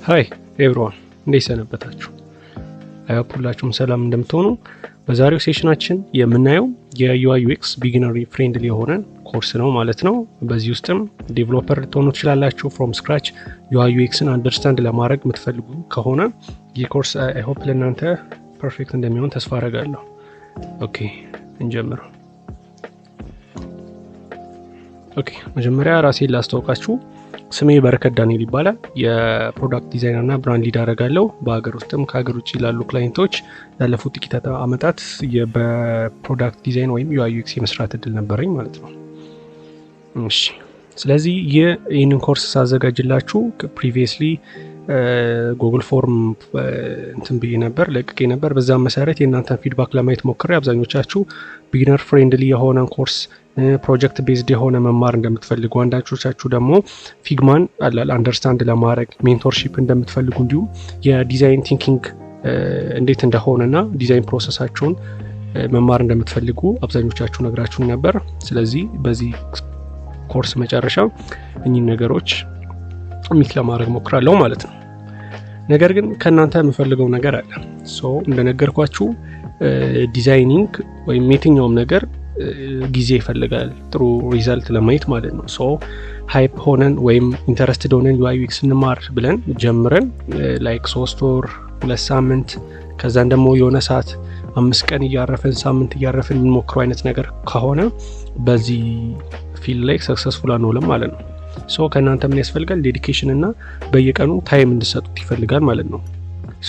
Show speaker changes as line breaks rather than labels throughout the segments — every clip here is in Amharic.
Hi everyone፣ እንዴት ሰነበታችሁ? I hope ሁላችሁም ሰላም እንደምትሆኑ። በዛሬው session ኣችን የምናየው የ UI UX beginner friendly የሆነ ኮርስ ነው ማለት ነው። በዚህ ውስጥም developer ልትሆኑ ትችላላችሁ። From scratch UI UX ን understand ለማድረግ የምትፈልጉ ከሆነ ይህ course I hope ለእናንተ perfect እንደሚሆን ተስፋ አረጋለሁ። Okay፣ እንጀምረው። Okay፣ መጀመሪያ ራሴን ላስተዋውቃችሁ። ስሜ በረከት ዳንኤል ይባላል። የ product designer እና brand lead አደርጋለሁ። በሀገር ውስጥም ከሀገር ውጭ ላሉ client ኦች ላለፉት ጥቂት አመታት በ product design ወይም UI UX የመስራት እድል ነበረኝ ማለት ነው። እሺ፣ ስለዚህ ይህንን ኮርስ ሳዘጋጅላችሁ previously Google Form እንትን ብዬ ነበር፣ ለቅቄ ነበር። በዛም መሰረት የእናንተን feedback ለማየት ሞክሬ አብዛኞቻችሁ beginner friendly የሆነ course፣ project based የሆነ መማር እንደምትፈልጉ፣ አንዳንዶቻችሁ ደግሞ Figma ን አላል understand ለማድረግ mentorship እንደምትፈልጉ፣ እንዲሁም የ design thinking እንዴት እንደሆነ እና design process ኣችሁን መማር እንደምትፈልጉ አብዛኞቻችሁ ነግራችሁኝ ነበር። ስለዚህ በዚህ ኮርስ መጨረሻ እኚህን ነገሮች meet ለማድረግ ሞክራለሁ ማለት ነው። ነገር ግን ከእናንተ የምፈልገው ነገር አለ። So እንደነገርኳችሁ designing ወይም የትኛውም ነገር ጊዜ ይፈልጋል ጥሩ result ለማየት ማለት ነው። So hype ሆነን ወይም interested ሆነን UI UX እንማር ብለን ጀምረን like 3 ወር፣ 2 ሳምንት፣ ከዛን ደግሞ የሆነ ሰዓት 5 ቀን እያረፍን፣ ሳምንት እያረፍን የምንሞክረው አይነት ነገር ከሆነ በዚህ field ላይ successful አንሆንም ማለት ነው። So ከእናንተ ምን ያስፈልጋል? Dedication እና በየቀኑ time እንድሰጡት ይፈልጋል ማለት ነው።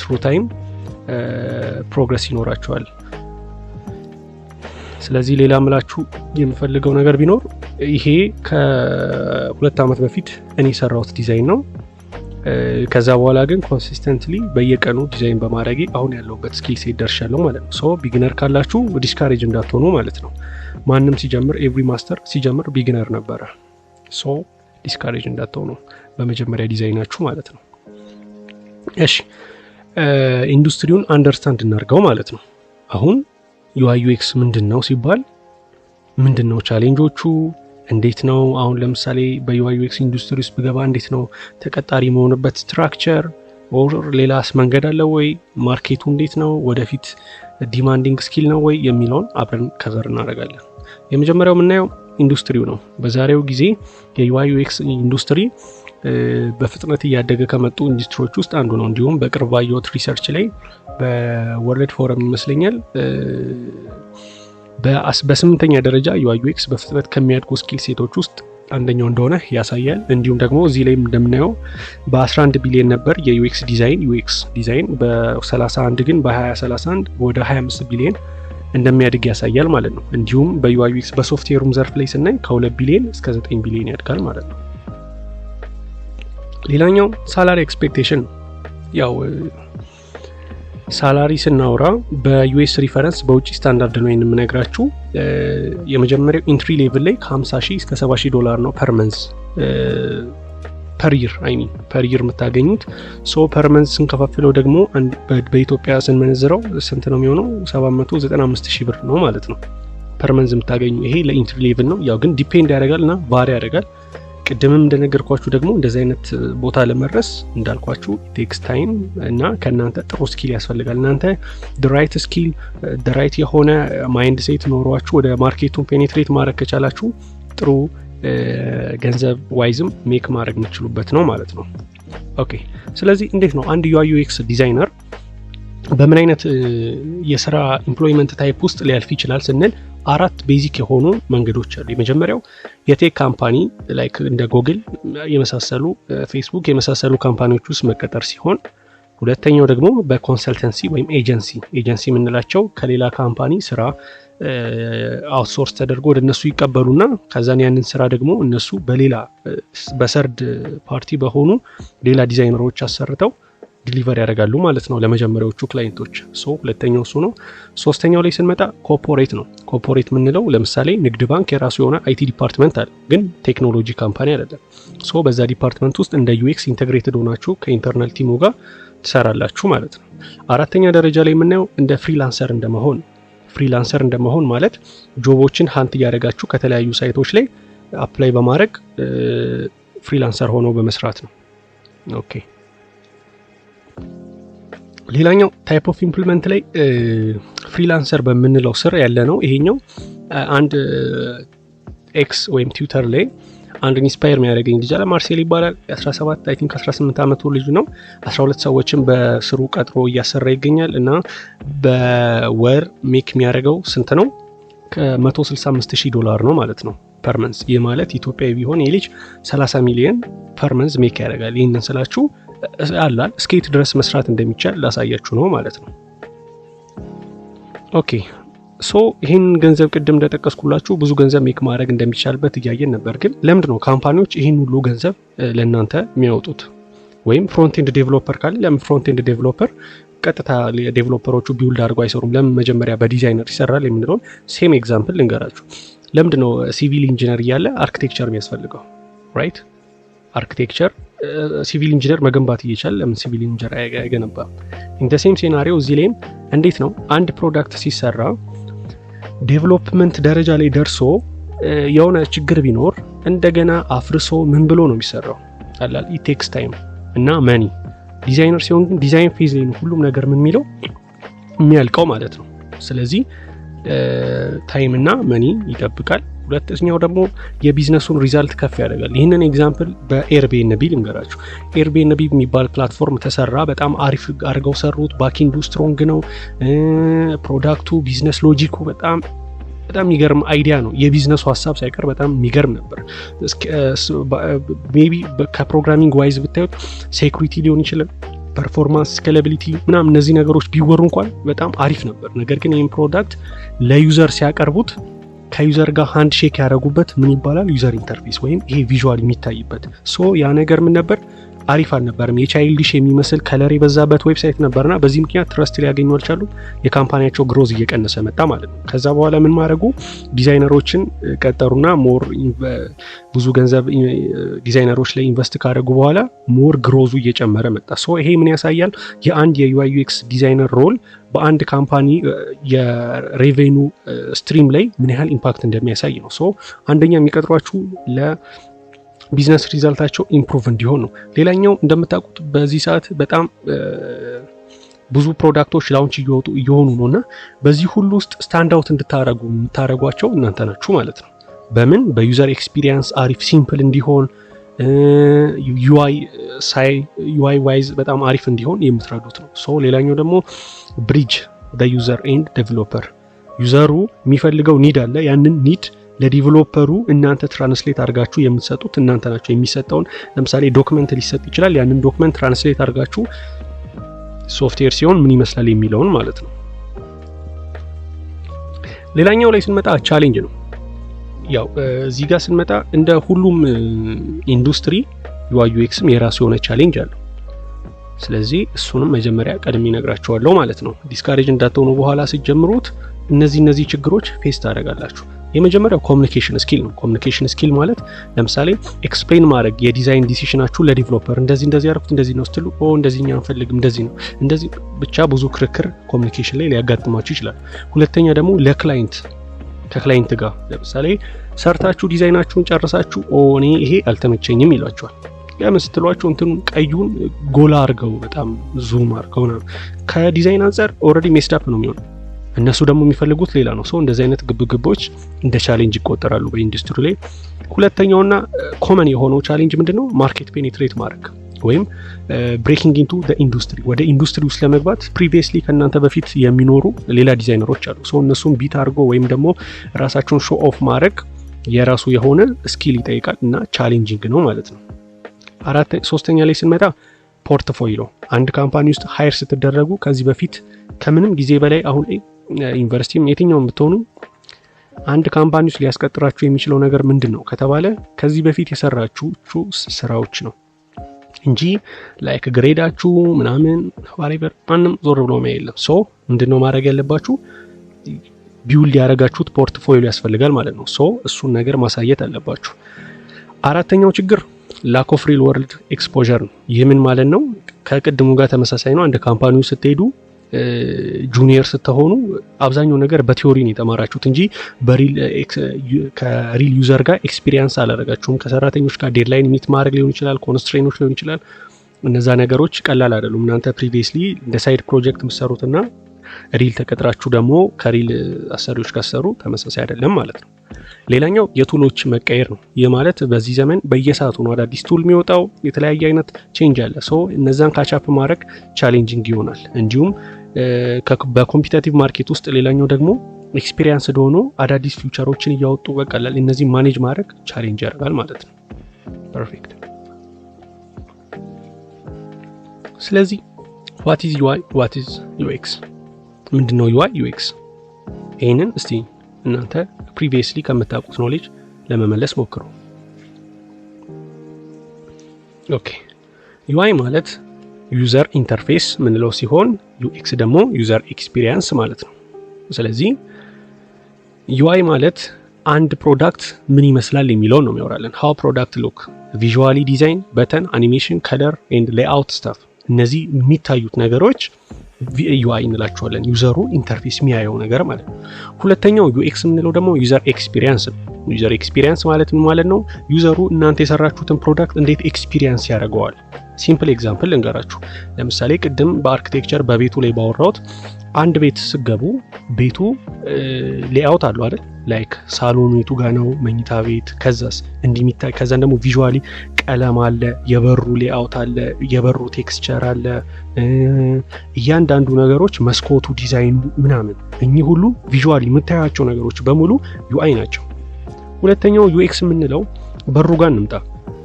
Through time progress ይኖራቸዋል። ስለዚህ ሌላ ምላችሁ የምፈልገው ነገር ቢኖር ይሄ ከ2 ዓመት በፊት እኔ የሰራሁት ዲዛይን ነው። ከዛ በኋላ ግን consistently በየቀኑ ዲዛይን በማድረጌ አሁን ያለሁበት skill set ደርሻለሁ ማለት ነው። So beginner ካላችሁ discourage እንዳትሆኑ ማለት ነው። ማንም ሲጀምር፣ every master ሲጀምር beginner ነበረ። So discourage እንዳትሆኑ በመጀመሪያ ዲዛይናችሁ ማለት ነው። እሺ፣ ኢንዱስትሪውን understand እናድርገው ማለት ነው። አሁን UI UX ምንድን ነው ሲባል ምንድን ነው challenge ኦቹ? እንዴት ነው አሁን ለምሳሌ በ UI UX industry ውስጥ ብገባ እንዴት ነው ተቀጣሪ የምሆንበት structure or ሌላስ መንገድ አለ ወይ? Market ኡ እንዴት ነው? ወደፊት demanding skill ነው ወይ የሚለውን አብረን cover እናደርጋለን። የመጀመሪያው የምናየው ኢንዱስትሪው ነው። በዛሬው ጊዜ የ UI UX industry በፍጥነት እያደገ ከመጡ ኢንዱስትሪዎች ውስጥ አንዱ ነው። እንዲሁም በቅርብ ባየሁት research ላይ በ World Forum ይመስለኛል በስምንተኛ ደረጃ UI UX በፍጥነት ከሚያድጉ skill set ኦች ውስጥ አንደኛው እንደሆነ ያሳያል። እንዲሁም ደግሞ እዚህ ላይ እንደምናየው በ11 ቢሊዮን ነበር የ UX design በ31 ግን በ2031 ወደ 25 ቢሊዮን እንደሚያድግ ያሳያል ማለት ነው። እንዲሁም በ UI UX በ software ኡም ዘርፍ ላይ ስናይ ከ2 ቢሊዮን እስከ 9 ቢሊዮን ያድጋል ማለት ነው። ሌላኛው salary expectation ነው። ያው salary ስናወራ በ US reference፣ በውጭ ስታንዳርድ ነው የምነግራችሁ። የመጀመሪያው entry level ላይ ከ50 ሺህ እስከ 70 ሺህ ዶላር ነው per month፣ per year፣ I mean per year የምታገኙት። So per month ስንከፋፍለው ደግሞ በኢትዮጵያ ስንመነዝረው ስንት ነው የሚሆነው? 795 ሺህ ብር ነው ማለት ነው per month የምታገኙ። ይሄ ለ entry level ነው። ያው ግን depend ያደርጋል እና vary ያደርጋል። ቅድምም እንደነገርኳችሁ ደግሞ እንደዚህ አይነት ቦታ ለመድረስ እንዳልኳችሁ takes time እና ከእናንተ ጥሩ skill ያስፈልጋል። እናንተ right skill፣ right የሆነ mindset ኖሯችሁ ወደ market ኡን penetrate ማድረግ ከቻላችሁ ጥሩ ገንዘብ wise ም make ማድረግ የምትችሉበት ነው ማለት ነው። Okay፣ ስለዚህ እንዴት ነው አንድ UI UX designer በምን አይነት የስራ employment type ውስጥ ሊያልፍ ይችላል ስንል አራት basic የሆኑ መንገዶች አሉ። የመጀመሪያው የ tech company like እንደ ጎግል የመሳሰሉ፣ ፌስቡክ የመሳሰሉ company ዎች ውስጥ መቀጠር ሲሆን፣ ሁለተኛው ደግሞ በ consultancy ወይም agency። Agency የምንላቸው ከሌላ company ስራ outsource ተደርጎ ወደ እነሱ ይቀበሉና ከዛን ያንን ስራ ደግሞ እነሱ በሌላ በ third party በሆኑ ሌላ ዲዛይነሮች አሰርተው deliver ያደርጋሉ ማለት ነው ለመጀመሪያዎቹ client ኦች። So ሁለተኛው እሱ ነው። ሶስተኛው ላይ ስንመጣ corporate ነው። Corporate የምንለው ለምሳሌ ንግድ ባንክ የራሱ የሆነ IT department አለ፣ ግን technology company አይደለም። So በዛ department ውስጥ እንደ UX integrated ሆናችሁ ከ internal team ኡ ጋር ትሰራላችሁ ማለት ነው። አራተኛ ደረጃ ላይ የምናየው እንደ freelancer እንደመሆን። Freelancer እንደመሆን ማለት job ኦችን hunt እያደረጋችሁ ከተለያዩ site ኦች ላይ apply በማድረግ freelancer ሆኖ በመስራት ነው። Okay። ሌላኛው type of employment ላይ freelancer በምንለው ስር ያለ ነው። ይሄኛው አንድ X ወይም ትዊተር ላይ አንድ inspire የሚያደርገኝ ልጅ አለ። ማርሴል ይባላል። የ17፣ I think 18 ዓመቱ ልጅ ነው። 12 ሰዎችን በስሩ ቀጥሮ እያሰራ ይገኛል እና በወር make የሚያደርገው ስንት ነው? ከ165 ሺህ ዶላር ነው ማለት ነው per month። ይህ ማለት ኢትዮጵያዊ ቢሆን ይህ ልጅ 30 ሚሊዮን per month make ያደርጋል። ይህንን ስላችሁ አላል እስከየት ድረስ መስራት እንደሚቻል ላሳያችሁ ነው ማለት ነው። Okay, so ይህን ገንዘብ ቅድም እንደጠቀስኩላችሁ ብዙ ገንዘብ make ማድረግ እንደሚቻልበት እያየን ነበር። ግን ለምንድን ነው company ዎች ይህን ሁሉ ገንዘብ ለእናንተ የሚያወጡት? ወይም front-end developer ካለ ለምን front-end developer ቀጥታ developer ኦቹ build አድርገው አይሰሩም? ለምን መጀመሪያ በዲዛይነር ይሰራል የምንለውን same example ልንገራችሁ። ለምንድን ነው civil engineer እያለ architecture የሚያስፈልገው? Right, architecture civil engineer መገንባት እየቻለ ለምን civil engineer አይገነባም? In same scenario እዚህ ላይም እንዴት ነው አንድ product ሲሰራ development ደረጃ ላይ ደርሶ የሆነ ችግር ቢኖር እንደገና አፍርሶ ምን ብሎ ነው የሚሰራው? አላል takes time እና money። ዲዛይነር ሲሆን ግን design phase ላይ ነው ሁሉም ነገር ምን የሚለው የሚያልቀው ማለት ነው። ስለዚህ time እና money ይጠብቃል። ሁለተኛው ደግሞ የ business ኡን result ከፍ ያደርጋል። ይህንን example በ Airbnb ልንገራችሁ። Airbnb የሚባል platform ተሰራ። በጣም አሪፍ አድርገው ሰሩት። Backend ኡ strong ነው። Product ኡ፣ business logic ኡ በጣም በጣም የሚገርም idea ነው። የቢዝነሱ ሀሳብ ሳይቀር በጣም የሚገርም ነበር። Maybe ከ programming wise ብታዩት security ሊሆን ይችላል፣ performance፣ scalability ምናምን እነዚህ ነገሮች ቢወሩ እንኳን በጣም አሪፍ ነበር። ነገር ግን ይህን product ለ user ሲያቀርቡት ከ user ጋር handshake ያደረጉበት ምን ይባላል? User interface ወይም ይሄ visual የሚታይበት፣ so ያ ነገር ምን ነበር? አሪፍ አልነበርም። የ childish የሚመስል color የበዛበት website ነበርና በዚህ ምክንያት trust ሊያገኙ አልቻሉ። የ company ያቸው growth እየቀነሰ መጣ ማለት ነው። ከዛ በኋላ ምን ማድረጉ? ዲዛይነሮችን ቀጠሩና more ብዙ ገንዘብ ዲዛይነሮች ላይ invest ካደረጉ በኋላ more growth ኡ እየጨመረ መጣ። So ይሄ ምን ያሳያል? የአንድ የ UI UX designer role በአንድ company የ revenue stream ላይ ምን ያህል impact እንደሚያሳይ ነው። So አንደኛ የሚቀጥሯችሁ ለ business result ኣቸው improve እንዲሆን ነው። ሌላኛው እንደምታውቁት በዚህ ሰዓት በጣም ብዙ product ኦች launch እየወጡ እየሆኑ ነው እና በዚህ ሁሉ ውስጥ stand out እንድታረጉ የምታደርጓቸው እናንተ ናችሁ ማለት ነው። በምን? በ user experience አሪፍ simple እንዲሆን፣ UI ሳይ UI wise በጣም አሪፍ እንዲሆን የምትረዱት ነው። So ሌላኛው ደግሞ bridge user and developer። User ኡ የሚፈልገው need አለ። ያንን need ለ developer ኡ እናንተ translate አድርጋችሁ የምትሰጡት እናንተ ናችሁ። የሚሰጠውን ለምሳሌ document ሊሰጥ ይችላል። ያንን document translate አድርጋችሁ ሶፍትዌር ሲሆን ምን ይመስላል የሚለውን ማለት ነው። ሌላኛው ላይ ስንመጣ challenge ነው። ያው እዚህ ጋር ስንመጣ እንደ ሁሉም industry UI UX ም የራሱ የሆነ challenge አለው። ስለዚህ እሱንም መጀመሪያ ቀድሜ እነግራችኋለሁ ማለት ነው። Discourage እንዳትሆኑ፣ በኋላ ስትጀምሩት እነዚህ ችግሮች face ታደርጋላችሁ። የመጀመሪያው communication skill ነው። Communication skill ማለት ለምሳሌ explain ማድረግ የ design decision ኣችሁ ለ developer፣ እንደዚህ እንደዚህ ያደረኩት እንደዚህ ነው ስትሉ፣ ኦ እንደዚህ እኛ አንፈልግም፣ እንደዚህ ነው እንደዚህ፣ ብቻ ብዙ ክርክር communication ላይ ሊያጋጥማችሁ ይችላል። ሁለተኛ ደግሞ ለ client፣ ከ client ጋር ለምሳሌ ሰርታችሁ ዲዛይናችሁን ጨርሳችሁ ኦ እኔ ይሄ አልተመቸኝም ይሏችኋል። ለምን ስትሏቸው እንትኑን ቀዩን ጎላ አድርገው በጣም zoom አድርገው ነው። ከዲዛይን አንጻር already messed up ነው የሚሆነው። እነሱ ደግሞ የሚፈልጉት ሌላ ነው። So እንደዚህ አይነት ግብግቦች እንደ challenge ይቆጠራሉ በኢንዱስትሪ ላይ። ሁለተኛውና common የሆነው challenge ምንድነው? Market penetrate ማድረግ ወይም breaking into industry። ወደ ኢንዱስትሪ ውስጥ ለመግባት previously ከእናንተ በፊት የሚኖሩ ሌላ ዲዛይነሮች አሉ። So እነሱን beat አድርጎ ወይም ደግሞ ራሳቸውን show off ማድረግ የራሱ የሆነ skill ይጠይቃል እና challenging ነው ማለት ነው። አራት ሶስተኛ ላይ ስንመጣ portfolio። አንድ company ውስጥ hire ስትደረጉ ከዚህ በፊት ከምንም ጊዜ በላይ አሁን ዩኒቨርሲቲም የትኛውም ብትሆኑ አንድ company ውስጥ ሊያስቀጥራችሁ የሚችለው ነገር ምንድን ነው ከተባለ ከዚህ በፊት የሰራችሁ ስራዎች ነው እንጂ like grade ኣችሁ ምናምን whatever ማንም ዞር ብሎ የሚያይ የለም። So ምንድነው ማድረግ ያለባችሁ? Build ያደረጋችሁት portfolio ያስፈልጋል ማለት ነው። So እሱን ነገር ማሳየት አለባችሁ። አራተኛው ችግር lack of real world exposure ነው። ይህ ምን ማለት ነው? ከቅድሙ ጋር ተመሳሳይ ነው። አንድ company ው ስትሄዱ junior ስትሆኑ አብዛኛው ነገር በ theory ነው የተማራችሁት እንጂ ከ real user ጋር experience አላደረጋችሁም። ከሰራተኞች ጋር deadline meet ማድረግ ሊሆን ይችላል፣ constraint ኦች ሊሆን ይችላል። እነዛ ነገሮች ቀላል አይደሉም። እናንተ previously እንደ side project የምትሰሩትና real ተቀጥራችሁ ደግሞ ከ real አሰሪዎች ጋር ሰሩ ተመሳሳይ አይደለም ማለት ነው። ሌላኛው የ tool ኦች መቀየር ነው። ይህ ማለት በዚህ ዘመን በየሰዓቱ ነው አዳዲስ tool የሚወጣው፣ የተለያየ አይነት change አለ። So እነዛን catch up ማድረግ challenging ይሆናል። እንዲሁም በ competitive market ውስጥ ሌላኛው ደግሞ experience ሆኖ አዳዲስ feature ኦችን እያወጡ በቀላል እነዚህ manage ማድረግ challenge ያደርጋል ማለት ነው። Perfect። ስለዚህ what is UI, what is UX? ምንድን ነው UI UX? ይህንን እስቲ እናንተ previously ከምታውቁት knowledge ለመመለስ ሞክሩ። Okay, UI ማለት user interface ምንለው ሲሆን UX ደግሞ user experience ማለት ነው። ስለዚህ UI ማለት አንድ product ምን ይመስላል የሚለውን ነው የሚያወራለን። How product look visually, design, button, animation, color and layout stuff፣ እነዚህ የሚታዩት ነገሮች UI እንላቸዋለን። User ኡ interface የሚያየው ነገር ማለት ነው። ሁለተኛው UX የምንለው ደግሞ user experience ነው። User experience ማለት ምን ማለት ነው? User ኡ እናንተ የሰራችሁትን product እንዴት experience ያደርገዋል። Simple example ልንገራችሁ። ለምሳሌ ቅድም በ architecture በቤቱ ላይ ባወራሁት አንድ ቤት ስትገቡ ቤቱ layout አለው አይደል? Like ሳሎኑ የቱ ጋ ነው፣ መኝታ ቤት፣ ከዛስ እንዲህ የሚታይ፣ ከዛን ደግሞ visually ቀለም አለ፣ የበሩ layout አለ፣ የበሩ texture አለ፣ እያንዳንዱ ነገሮች፣ መስኮቱ፣ ዲዛይኑ ምናምን፣ እኚህ ሁሉ visually የምታያቸው ነገሮች በሙሉ UI ናቸው። ሁለተኛው UX የምንለው በሩ ጋር እንምጣ።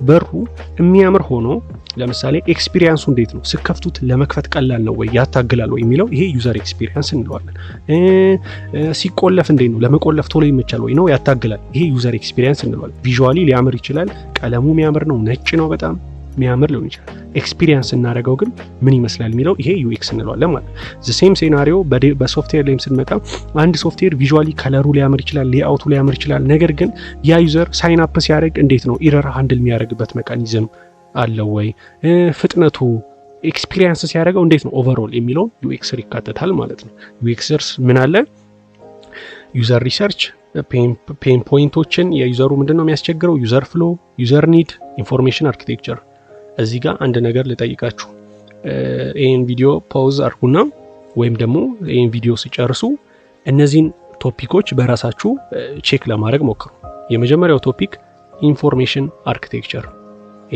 በሩ የሚያምር ሆኖ ለምሳሌ experience ኡ እንዴት ነው? ስከፍቱት ለመክፈት ቀላል ነው ወይ ያታግላል ወይ የሚለው ይሄ user experience እንለዋለን። ሲቆለፍ እንዴት ነው? ለመቆለፍ ቶሎ ይመቻል ወይ ነው ያታግላል? ይሄ user experience እንለዋለን። Visually ሊያምር ይችላል፣ ቀለሙ የሚያምር ነው፣ ነጭ ነው፣ በጣም የሚያምር ሊሆን ይችላል። Experience እናደርገው ግን ምን ይመስላል የሚለው ይሄ UX እንለዋለን ማለት ነው። Same scenario በ software ላይም ስንመጣ አንድ software visually color ኡ ሊያምር ይችላል፣ layout ኡ ሊያምር ይችላል። ነገር ግን ያ user sign up ሲያደርግ እንዴት ነው error handle የሚያደርግበት mechanism አለው ወይ፣ ፍጥነቱ፣ experience ሲያደርገው እንዴት ነው overall የሚለውን UX ይካተታል ማለት ነው። UX ምን አለ? User research፣ pain point ኦችን፣ የ user ኡ ምንድን ነው የሚያስቸግረው፣ user flow፣ user need፣ information architecture። እዚህ ጋር አንድ ነገር ልጠይቃችሁ። ይህን ቪዲዮ pause አድርጉና ወይም ደግሞ ይህን ቪዲዮ ሲጨርሱ እነዚህን topic ኦች በራሳችሁ check ለማድረግ ሞክሩ። የመጀመሪያው topic information architecture፣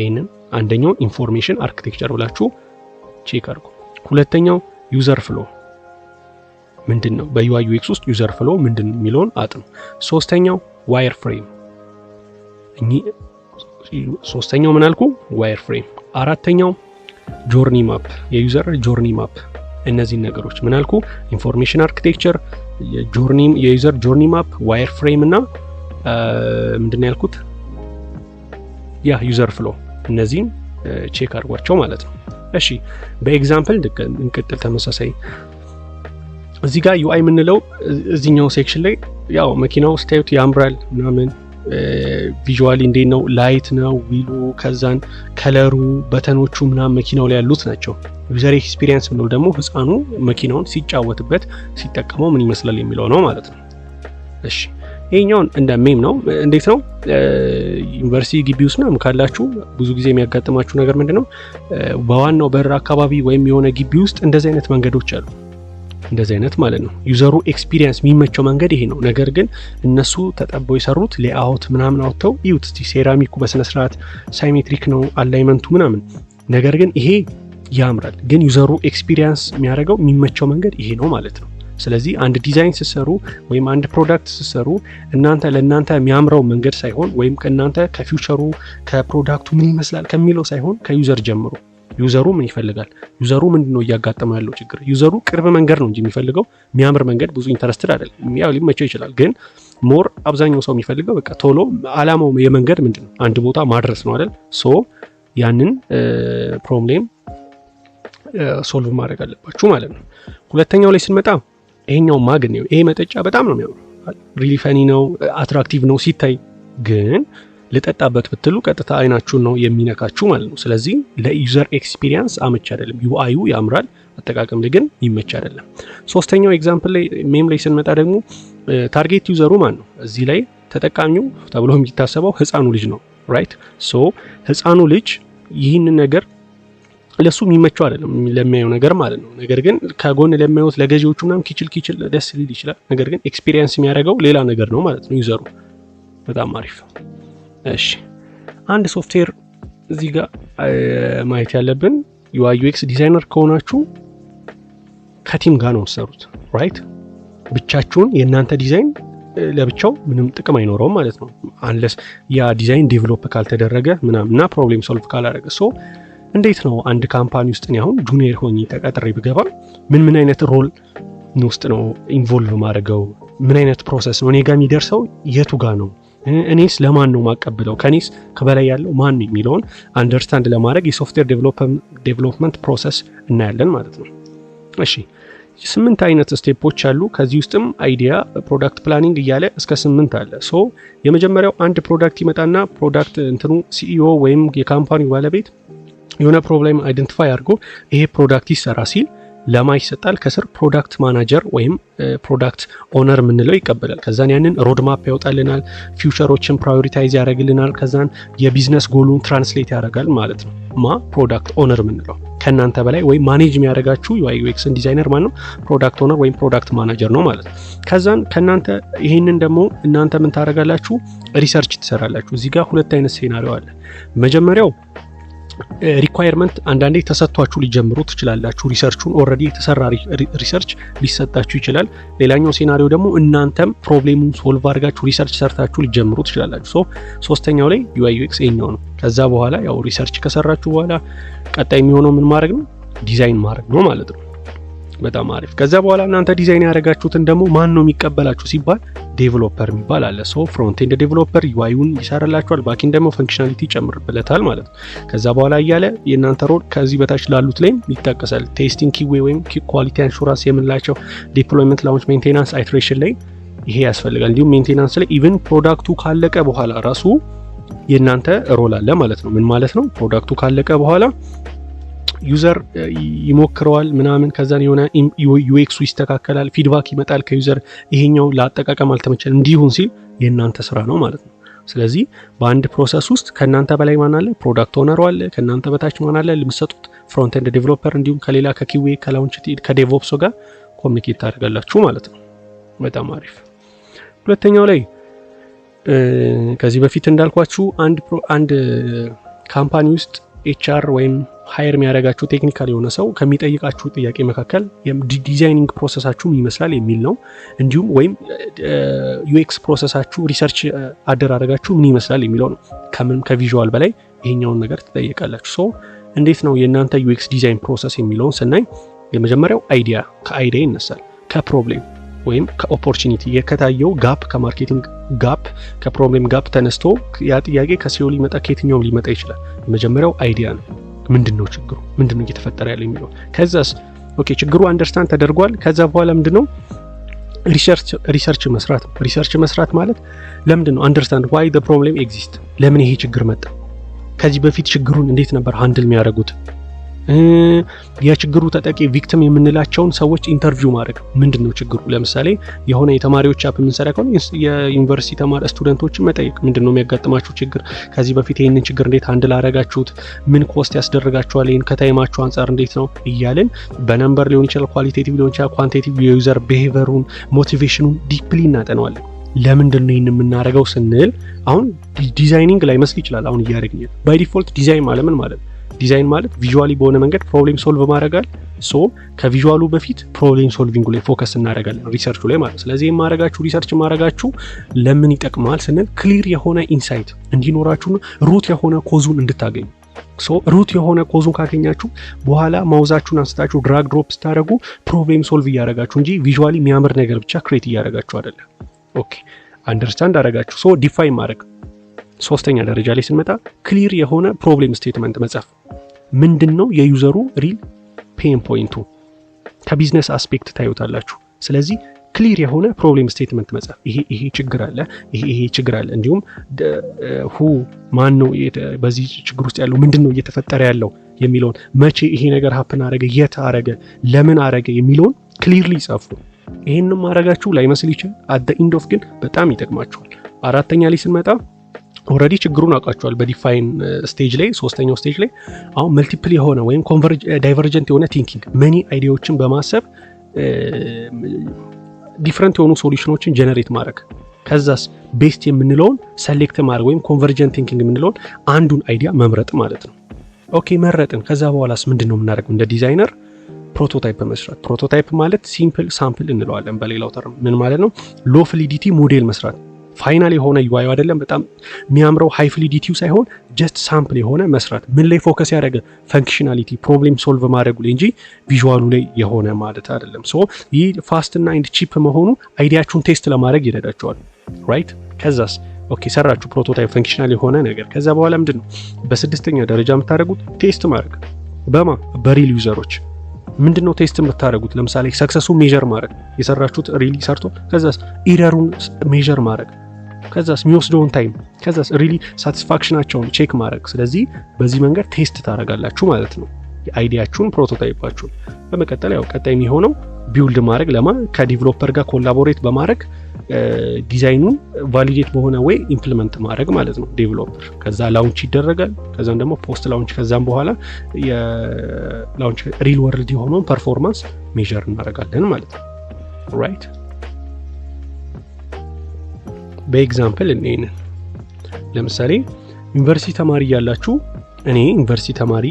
ይህንን አንደኛው information architecture ብላችሁ check አድርጉ። ሁለተኛው user flow ምንድን ነው፣ በ UI UX ውስጥ user flow ምንድን ነው የሚለውን አጥኑ። ሶስተኛው wireframe፣ ሶስተኛው ምን አልኩ? Wireframe። አራተኛው journey map፣ የ user journey map። እነዚህን ነገሮች ምን አልኩ? Information architecture፣ የ user journey map፣ wireframe እና ምንድን ነው ያልኩት? ያ user flow፣ እነዚህን check አድርጓቸው ማለት ነው። እሺ፣ በ example እንቀጥል። ተመሳሳይ እዚህ ጋር UI የምንለው እዚህኛው section ላይ ያው መኪናው ስታዩት ያምራል ምናምን፣ visually እንዴት ነው፣ light ነው wheel ኡ፣ ከዛን color ኡ፣ button ኦቹ ምናምን መኪናው ላይ ያሉት ናቸው። User experience ምንለው ደግሞ ህፃኑ መኪናውን ሲጫወትበት ሲጠቀመው ምን ይመስላል የሚለው ነው ማለት ነው። እሺ፣ ይሄኛውን እንደ meme ነው። እንዴት ነው፣ ዩኒቨርሲቲ ግቢ ውስጥ ምናምን ካላችሁ ብዙ ጊዜ የሚያጋጥማችሁ ነገር ምንድን ነው? በዋናው በር አካባቢ ወይም የሆነ ግቢ ውስጥ እንደዚህ አይነት መንገዶች አሉ። እንደዚህ አይነት ማለት ነው። User ኡ experience የሚመቸው መንገድ ይሄ ነው። ነገር ግን እነሱ ተጠበው የሰሩት layout ምናምን አውጥተው እዩት እስቲ፣ ሴራሚኩ በስነስርዓት symmetric ነው alignment ኡ ምናምን። ነገር ግን ይሄ ያምራል፣ ግን user ኡ experience የሚያደርገው የሚመቸው መንገድ ይሄ ነው ማለት ነው። ስለዚህ አንድ ዲዛይን ስትሰሩ ወይም አንድ product ስትሰሩ እናንተ ለእናንተ የሚያምረው መንገድ ሳይሆን ወይም ከእናንተ ከ feature ኡ ከ product ኡ ምን ይመስላል ከሚለው ሳይሆን ከ user ጀምሮ user ኡ ምን ይፈልጋል፣ user ኡ ምንድን ነው እያጋጠመው ያለው ችግር፣ user ኡ ቅርብ መንገድ ነው እንጂ የሚፈልገው የሚያምር መንገድ ብዙ interested አይደለም። ያው ሊመቸው ይችላል፣ ግን more አብዛኛው ሰው የሚፈልገው በቃ ቶሎ አላማው የመንገድ ምንድን ነው አንድ ቦታ ማድረስ ነው አይደል? So ያንን problem solve ማድረግ አለባችሁ ማለት ነው። ሁለተኛው ላይ ስንመጣ ይሄኛው mug ነው። ይሄ መጠጫ በጣም ነው የሚያምረው። Really funny ነው፣ attractive ነው ሲታይ፣ ግን ልጠጣበት ብትሉ ቀጥታ አይናችሁን ነው የሚነካችሁ ማለት ነው። ስለዚህ ለ user experience አመች አይደለም። UI ዩ ያምራል፣ አጠቃቀም ላይ ግን ይመች አይደለም። ሶስተኛው example ላይ meme ላይ ስንመጣ ደግሞ target user ኡ ማን ነው? እዚህ ላይ ተጠቃሚው ተብሎ የሚታሰበው ህፃኑ ልጅ ነው። Right, so ህፃኑ ልጅ ይህንን ነገር ለሱ የሚመቸው አይደለም ለሚያየው ነገር ማለት ነው። ነገር ግን ከጎን ለሚያዩት ለገዢዎቹ ምናምን ኪችል ኪችል ደስ ሊል ይችላል። ነገር ግን experience የሚያደርገው ሌላ ነገር ነው ማለት ነው user ኡ። በጣም አሪፍ። እሺ፣ አንድ ሶፍትዌር እዚህ ጋር ማየት ያለብን UI UX designer ከሆናችሁ ከ team ጋር ነው የምትሰሩት፣ right? ብቻችሁን የእናንተ ዲዛይን ለብቻው ምንም ጥቅም አይኖረውም ማለት ነው። Unless ያ design develop ካልተደረገ ምናምን እና problem solve ካላደረገ። So እንዴት ነው አንድ company ውስጥ እኔ አሁን junior ሆኜ ተቀጥሬ ብገባ ምን ምን አይነት role ውስጥ ነው involve ማድረገው? ምን አይነት process ነው እኔ ጋር የሚደርሰው? የቱ ጋር ነው? እኔስ ለማን ነው ማቀብለው? ከኔስ ከበላይ ያለው ማን ነው የሚለውን understand ለማድረግ የ software development process እናያለን ማለት ነው። እሺ፣ ስምንት አይነት step ኦች አሉ። ከዚህ ውስጥም idea፣ product planning እያለ እስከ ስምንት አለ። So የመጀመሪያው አንድ product ይመጣና product እንትኑ CEO ወይም የ company ው ባለቤት የሆነ problem identify አድርጎ ይሄ product ይሰራ ሲል ለማ ይሰጣል። ከስር product manager ወይም product owner የምንለው ይቀበላል። ከዛን ያንን roadmap ያወጣልናል፣ feature ኦችን prioritize ያደርግልናል። ከዛን የ business goal ኡን translate ያደርጋል ማለት ነው። ማ product owner የምንለው ከእናንተ በላይ ወይም manage የሚያደርጋችሁ UI UX ን ዲዛይነር ማን ነው? Product owner ወይም product manager ነው ማለት ነው። ከዛን ከእናንተ ይሄንን ደግሞ እናንተ ምን ታደርጋላችሁ? Research ትሰራላችሁ። እዚህ ጋር ሁለት አይነት scenario አለ። መጀመሪያው requirement አንዳንዴ ተሰጥቷችሁ ሊጀምሩ ትችላላችሁ። Research ኡን already የተሰራ research ሊሰጣችሁ ይችላል። ሌላኛው scenario ደግሞ እናንተም problem ኡን solve አድርጋችሁ research ሰርታችሁ ሊጀምሩ ትችላላችሁ። So ሶስተኛው ላይ UI UX ይሄኛው ነው። ከዛ በኋላ ያው research ከሰራችሁ በኋላ ቀጣይ የሚሆነው ምን ማድረግ ነው? ዲዛይን ማድረግ ነው ማለት ነው። በጣም አሪፍ። ከዛ በኋላ እናንተ ዲዛይን ያደረጋችሁትን ደግሞ ማን ነው የሚቀበላችሁ ሲባል developer የሚባል አለ። So front end developer UI ውን ይሰራላችኋል፣ backend ደግሞ functionality ይጨምርበታል ማለት ነው። ከዛ በኋላ እያለ የእናንተ role ከዚህ በታች ላሉት ላይም ይጠቀሳል። Testing፣ QA ወይም quality assurance የምንላቸው፣ deployment፣ launch፣ maintenance፣ iteration ላይ ይሄ ያስፈልጋል። እንዲሁም maintenance ላይ even product ኡ ካለቀ በኋላ ራሱ የእናንተ role አለ ማለት ነው። ምን ማለት ነው? Product ኡ ካለቀ በኋላ user ይሞክረዋል ምናምን፣ ከዛን የሆነ UX ኡ ይስተካከላል፣ feedback ይመጣል ከ user፣ ይሄኛው ለአጠቃቀም አልተመቸን እንዲሁን ሲል የእናንተ ስራ ነው ማለት ነው። ስለዚህ በአንድ process ውስጥ ከእናንተ በላይ ማን አለ? Product owner ኡ አለ። ከእናንተ በታች ማን አለ? የምትሰጡት front end developer፣ እንዲሁም ከሌላ ከ QA፣ ከ launch፣ ከ DevOps ጋር communicate ታደርጋላችሁ ማለት ነው። በጣም አሪፍ። ሁለተኛው ላይ ከዚህ በፊት እንዳልኳችሁ አንድ company ውስጥ HR ወይም hire የሚያደርጋችሁ technical የሆነ ሰው ከሚጠይቃችሁ ጥያቄ መካከል designing process ኣችሁ ምን ይመስላል የሚል ነው። እንዲሁም ወይም UX process ኣችሁ፣ research አደራረጋችሁ ምን ይመስላል የሚለው ነው። ከምንም ከ visual በላይ ይሄኛውን ነገር ትጠየቃላችሁ። So እንዴት ነው የእናንተ UX design process የሚለውን ስናይ የመጀመሪያው idea፣ ከ idea ይነሳል፣ ከ problem ወይም ከ opportunity የከታየው gap፣ ከ marketing gap፣ ከ problem gap ተነስቶ ያ ጥያቄ ከ CEO ሊመጣ ከየትኛውም ሊመጣ ይችላል። የመጀመሪያው idea ነው። ምንድን ነው ችግሩ? ምንድን ነው እየተፈጠረ ያለው የሚለው። ከዛስ okay ችግሩ understand ተደርጓል። ከዛ በኋላ ምንድን ነው? Research መስራት ነው። Research መስራት ማለት ለምንድን ነው? Understand why the problem exist፣ ለምን ይሄ ችግር መጣ? ከዚህ በፊት ችግሩን እንዴት ነበር handle የሚያደርጉት? የችግሩ ተጠቂ victim የምንላቸውን ሰዎች interview ማድረግ። ምንድን ነው ችግሩ? ለምሳሌ የሆነ የተማሪዎች app የምንሰራ ከሆነ የዩኒቨርሲቲ ተማሪ student ኦችን መጠየቅ፣ ምንድን ነው የሚያጋጥማችሁ ችግር? ከዚህ በፊት ይህንን ችግር እንዴት handle አደረጋችሁት? ምን cost ያስደርጋችኋል? ይህን ከ time ኣችሁ አንጻር እንዴት ነው እያልን በ number ሊሆን ይችላል፣ qualitative ሊሆን ይችላል፣ quantitative የ user behavior ኡን፣ motivation ኡን deeply እናጠነዋለን። ለምንድን ነው ይህን የምናደርገው ስንል አሁን designing ላይመስል ይችላል። አሁን እያደረግን by default design ማለት ምን ማለት ነው? ዲዛይን ማለት visually በሆነ መንገድ problem solve ማድረግ። So ከ visual ኡ በፊት problem solving ላይ focus እናደርጋለን፣ research ኡ ላይ ማለት። ስለዚህ የማድረጋችሁ research ማድረጋችሁ ለምን ይጠቅማል ስንል clear የሆነ insight እንዲኖራችሁ፣ root የሆነ cause ኡን እንድታገኙ። So root የሆነ cause ኡን ካገኛችሁ በኋላ mouse ኣችሁን አንስታችሁ drag drop ስታደርጉ problem solve እያደረጋችሁ እንጂ visually የሚያምር ነገር ብቻ create እያደረጋችሁ አይደለም። Okay, understand አደረጋችሁ። So define ማድረግ፣ ሶስተኛ ደረጃ ላይ ስንመጣ clear የሆነ problem statement መጻፍ። ምንድን ነው የ user ኡ real pain point ኡ? ከ business aspect ታዩታላችሁ። ስለዚህ clear የሆነ problem statement መጻፍ፣ ይሄ ይሄ ችግር አለ፣ ይሄ ይሄ ችግር አለ፣ እንዲሁም who ማን ነው በዚህ ችግር ውስጥ ያለው፣ ምንድን ነው እየተፈጠረ ያለው የሚለውን፣ መቼ ይሄ ነገር happen አረገ፣ የት አረገ፣ ለምን አረገ የሚለውን clearly ጻፉ። ይሄንን ማድረጋችሁ ላይመስል ይችላል። At the end of ግን በጣም ይጠቅማችኋል። አራተኛ ላይ ስንመጣ Already ችግሩን አውቃችኋል። በ define stage ላይ፣ ሶስተኛው stage ላይ አሁን multiple የሆነ ወይም divergent የሆነ thinking፣ many idea ዎችን በማሰብ different የሆኑ solution ኖችን generate ማድረግ፣ ከዛስ best የምንለውን select ማድረግ ወይም convergent thinking የምንለውን አንዱን idea መምረጥ ማለት ነው። Okay፣ መረጥን። ከዛ በኋላስ ምንድን ነው የምናደርገው? እንደ designer prototype መስራት። Prototype ማለት simple sample እንለዋለን በሌላው term። ምን ማለት ነው? Low fidelity model መስራት። Final የሆነ UI አይደለም፣ በጣም የሚያምረው high fidelity ው ሳይሆን just sample የሆነ መስራት። ምን ላይ focus ያደረገ? Functionality፣ problem solve ማድረጉ ላይ እንጂ visual ኡ ላይ የሆነ ማለት አይደለም። So ይህ fast እና and cheap መሆኑ idea ችሁን test ለማድረግ ይረዳችኋል። Right፣ ከዛስ? Okay፣ ሰራችሁ prototype functional የሆነ ነገር። ከዛ በኋላ ምንድን ነው በስድስተኛ ደረጃ የምታደርጉት? Test ማድረግ። በማ? በ real user ኦች። ምንድን ነው test የምታደርጉት? ለምሳሌ success ኡ measure ማድረግ፣ የሰራችሁት really ሰርቶ፣ ከዛስ error ኡን measure ማድረግ፣ ከዛስ የሚወስደውን time፣ ከዛስ really satisfaction ኣቸውን check ማድረግ። ስለዚህ በዚህ መንገድ test ታደርጋላችሁ ማለት ነው የ idea ችሁን፣ prototype ኣችሁን። በመቀጠል ያው ቀጣይ የሚሆነው build ማድረግ፣ ለማ ከ developer ጋር collaborate በማድረግ design ኑን validate በሆነ way implement ማድረግ ማለት ነው developer። ከዛ launch ይደረጋል። ከዛም ደግሞ post launch፣ ከዛም በኋላ የ launch real world የሆነውን performance measure እናደርጋለን ማለት ነው። Right፣ በ example እንይን። ለምሳሌ ዩኒቨርሲቲ ተማሪ እያላችሁ፣ እኔ ዩኒቨርሲቲ ተማሪ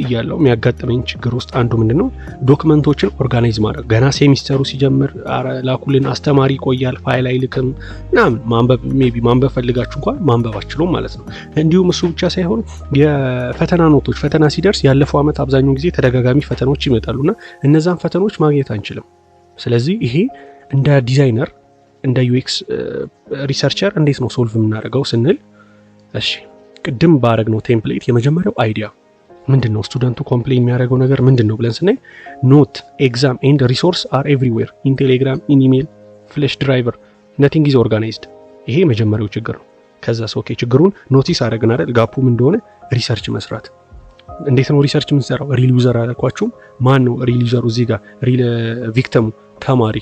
እያለው የሚያጋጥመኝ ችግር ውስጥ አንዱ ምንድን ነው? Document ኦችን organize ማድረግ። ገና ሴሚስተሩ ሲጀምር ላኩልን፣ አስተማሪ ይቆያል፣ ፋይል አይልክም ምናምን፣ ማንበብ maybe ማንበብ ፈልጋችሁ እንኳን ማንበብ አትችሉም ማለት ነው። እንዲሁም እሱ ብቻ ሳይሆን የፈተና note ኦች፣ ፈተና ሲደርስ ያለፈው ዓመት አብዛኛውን ጊዜ ተደጋጋሚ ፈተናዎች ይመጣሉና እነዛን ፈተናዎች ማግኘት አንችልም። ስለዚህ ይሄ እንደ ዲዛይነር፣ እንደ UX researcher እንዴት ነው solve የምናደርገው ስንል፣ እሺ፣ ቅድም ባረግነው template የመጀመሪያው idea ምንድን ነው፣ student ኡ complain የሚያደርገው ነገር ምንድን ነው ብለን ስናይ note, exam and resource are everywhere, in Telegram, in email, flash driver, nothing is organized። ይሄ የመጀመሪያው ችግር ነው። ከዛ okay፣ ችግሩን notice አደረግን አይደል? Gap ኡ ምን እንደሆነ research መስራት። እንዴት ነው research የምንሰራው? Real user አላልኳችሁም? ማን ነው real user ኡ? እዚህ ጋር real victim ኡ ተማሪ፣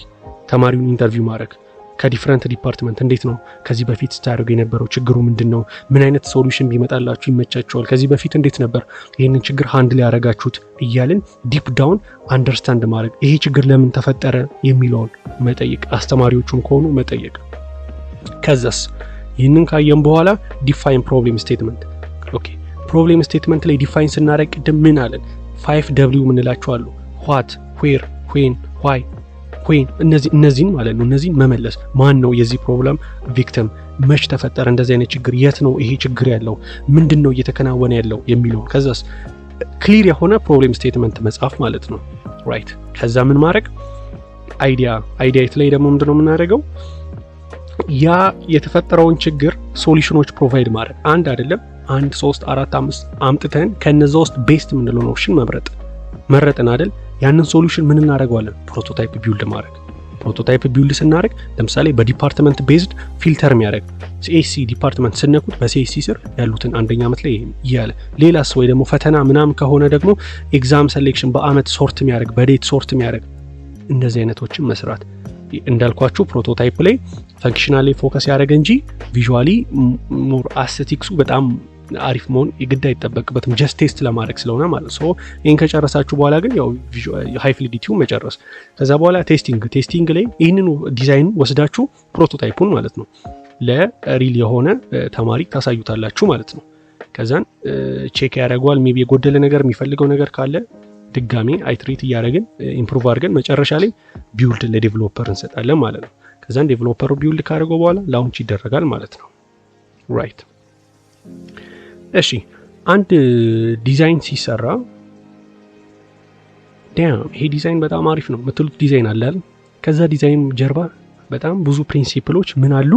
ተማሪውን interview ማድረግ ከ different department። እንዴት ነው ከዚህ በፊት ስታደርጉ የነበረው? ችግሩ ምንድን ነው? ምን አይነት solution ቢመጣላችሁ ይመቻችኋል? ከዚህ በፊት እንዴት ነበር ይህንን ችግር handle ያደረጋችሁት? እያልን deep down understand ማድረግ፣ ይሄ ችግር ለምን ተፈጠረ የሚለውን መጠየቅ፣ አስተማሪዎቹም ከሆኑ መጠየቅ። ከዛስ ይህንን ካየን በኋላ define problem statement። Okay፣ problem statement ላይ define ስናደርግ ቅድም ምን አለን? Five W የምንላቸው አሉ። What፣ where፣ when፣ why፣ when፣ እነዚህን ማለት ነው። እነዚህን መመለስ፣ ማን ነው የዚህ problem victim፣ መች ተፈጠረ እንደዚህ አይነት ችግር፣ የት ነው ይሄ ችግር ያለው፣ ምንድን ነው እየተከናወነ ያለው የሚለውን፣ ከዛስ clear የሆነ problem statement መጻፍ ማለት ነው። Right፣ ከዛ ምን ማድረግ? Idea። Ideate ላይ ደግሞ ምንድን ነው የምናደርገው? ያ የተፈጠረውን ችግር solution ኖች provide ማድረግ። አንድ አይደለም፣ አንድ፣ ሶስት፣ አራት፣ አምስት አምጥተን ከነዛ ውስጥ best የምንለውን option መምረጥ። መረጥን አይደል? ያንን solution ምን እናደርገዋለን? Prototype build ማድረግ። Prototype build ስናደርግ ለምሳሌ በ department based filter የሚያደርግ፣ CSC department ስነኩት በ CSC ስር ያሉትን አንደኛ ዓመት ላይ እያለ፣ ሌላስ ወይ ደግሞ ፈተና ምናምን ከሆነ ደግሞ exam selection በአመት sort የሚያደርግ፣ በ date sort የሚያደርግ፣ እንደዚህ አይነቶችን መስራት። እንዳልኳችሁ prototype ላይ functionally focus ያደረገ እንጂ visually more aesthetics ኡ በጣም አሪፍ መሆን የግድ አይጠበቅበትም፣ just test ለማድረግ ስለሆነ ማለት። So ይህን ከጨረሳችሁ በኋላ ግን ያው high fidelity ው መጨረስ፣ ከዛ በኋላ testing። Testing ላይ ይህንኑ ዲዛይን ወስዳችሁ prototype ኡን ማለት ነው ለ real የሆነ ተማሪ ታሳዩታላችሁ ማለት ነው። ከዛን check ያደርገዋል። Maybe የጎደለ ነገር፣ የሚፈልገው ነገር ካለ ድጋሜ iterate እያደረግን improve አድርገን መጨረሻ ላይ build ለ developer እንሰጣለን ማለት ነው። ከዛን developer ኡ build ካደረገው በኋላ launch ይደረጋል ማለት ነው። Right፣ እሺ፣ አንድ ዲዛይን ሲሰራ damn ይሄ ዲዛይን በጣም አሪፍ ነው የምትሉት ዲዛይን አለ አይደል? ከዛ ዲዛይን ጀርባ በጣም ብዙ principle ኦች ምን አሉ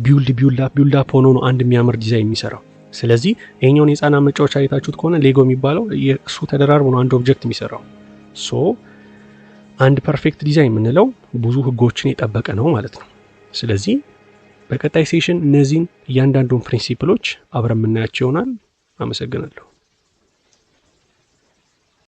build up ሆኖ ነው አንድ የሚያምር ዲዛይን የሚሰራው። ስለዚህ ይሄኛውን የህፃናት መጫወቻ አይታችሁት ከሆነ Lego የሚባለው፣ እሱ ተደራርቦ ነው አንድ object የሚሰራው። So አንድ perfect design የምንለው ብዙ ህጎችን የጠበቀ ነው ማለት ነው። ስለዚህ በቀጣይ session እነዚህን እያንዳንዱን principle ኦች አብረን የምናያቸው ይሆናል። አመሰግናለሁ።